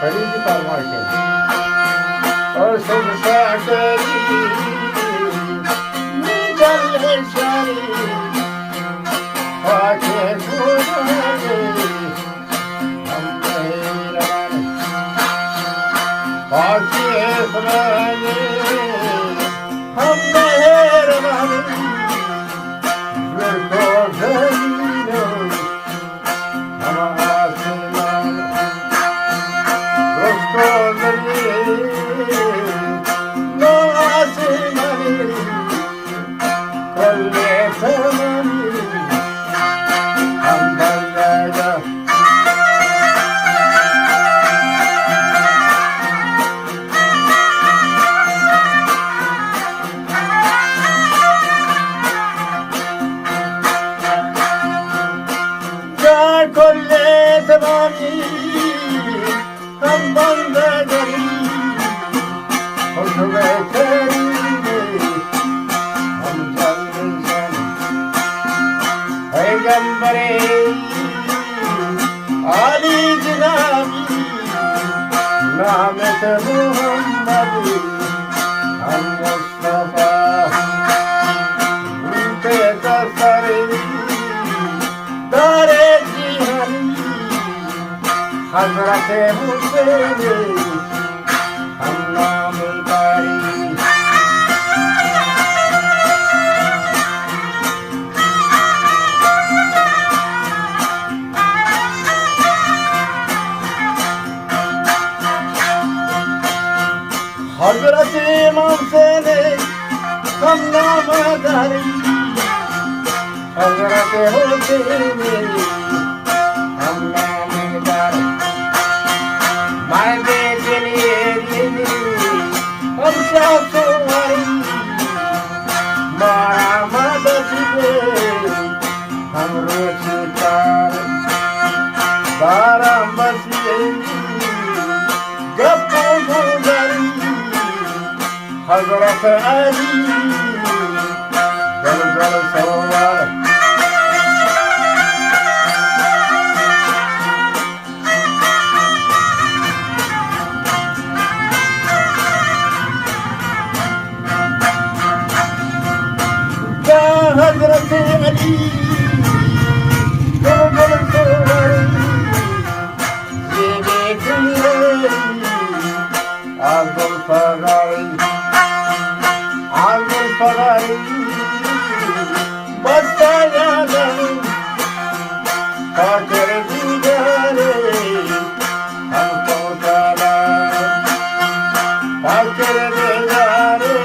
فرید فرمائش ہے۔ او سبزہ کری، جل شری، پاکے گونے، ہم مہربان، پاکے گونے، ہم مہربان، زرکو زمین، ہم آسمان، درستو زمین، نو آسمانی، کل تمامی، ہم بندگا۔ جان کل زمانی ہم بندگری، خوش بہتری ہم جنگل، پیغمبر عالی جنابی، نام محمد ہم مصطفی، روپ سرسری، دار جہانی، حضرت حسین ہم نام داری۔ حضرت امام حسین ہم نام داری، حضرت حسین ہم نام داری، مرد دلیری ہم شاہ سواری، مارا مدد دے ہم روچی کار، دارم بسی گپ و گزاری، حضرت علی، زلزل سوار۔ یا حضرت علی، زلزل سوار۔ یہ دیکھ میرے عبدالفضل، عبدالفضل، بس یادم فاخر دیدارے، ہم تو سلام، فاخر دیدارے،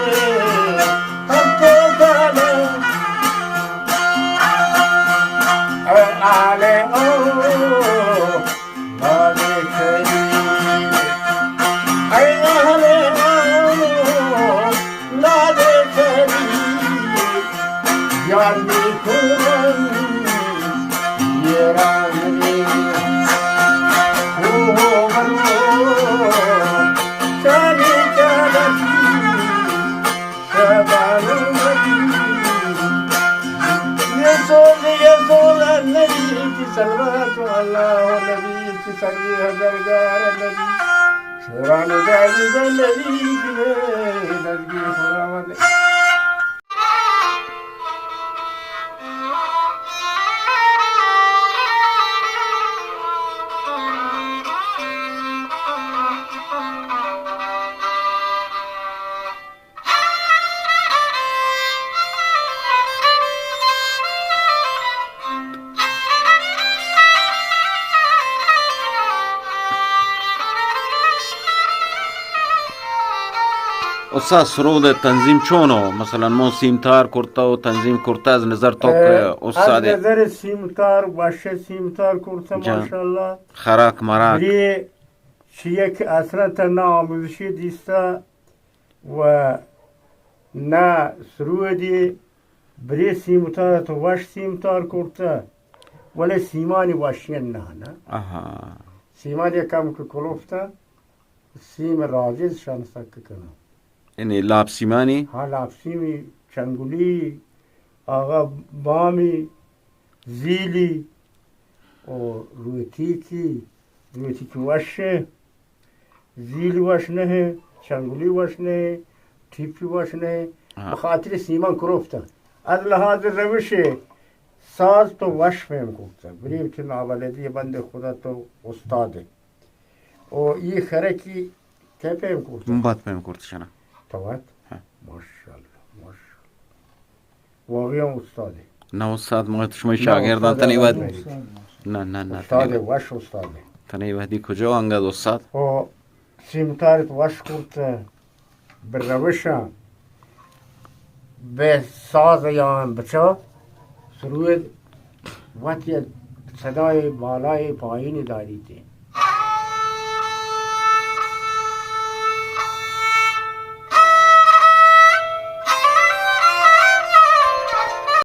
ہم تو سلام۔ اے آلے او، نادے کری، اے اہل آمو، نادے کری، یار می کورن، یہ رام نی، او ہو بنو، چاری چالتی، شہبانو مدی۔ یہ سوز، یہ سوز نبی کی صلوات و اللہ و نبی کی صلی ہزار گار نبی۔ شوران غازی بن نبی کی نزدیک خدا والے۔ استاد، سرود ءِ تنظیم چون ءُ؟ مثلاً من سیمتار کرتہ ءُ تنظیم کرتہ، از نظر تو کہ اے، استاد از نظر سیمتار، وش سیمتار کرتہ، جان۔ ماشاءاللہ۔ خراک مراک۔ بلے چیا کہ اصلاً تہ نہ آموزشی دیستہ، و نہ سرودی، برے سیمتار تو وش سیمتار کرتہ، ولے سیمانی وشی نہ، نہ۔ آہا۔ سیمانی کم کہ کلوفتہ، سیم راجز شان سک کنہ۔ یعنی لاپ سیمانی؟ ہاں، لاپ سیمی، چنگلی، آغا بامی، زیلی، او روتیکی، روتیکی وشے۔ زیل وش نہ ایں، چنگلی وش نہ ایں، ٹیپی وش نہ ایں، ہاں۔ بخاطر سیمان کروپتہ۔ از لحاظ روش ساز تو وش پیم کرتہ۔ بریو کہ نابلدی بند خدا تو استاد ئے۔ او ای خرکی کہ پیم کرتہ؟ بات پیم کرتہ شنا۔ تو وت؟ ہاں۔ ماشاءاللہ، ماشاءاللہ۔ واقعی ہم استاد ئے۔ نہ استاد، مگر شمئے نہ، شاگردان استاد تنی وہد۔ نہ، نہ، نہ، استاد تنی وہد۔ وش استاد ئے۔ تنی وہدی کجا انگت استاد؟ او سیمتارت وش کرت، بہ روشاں، بہ ساز یا بچا سرود وت یک صدای بالای پایینی داریت۔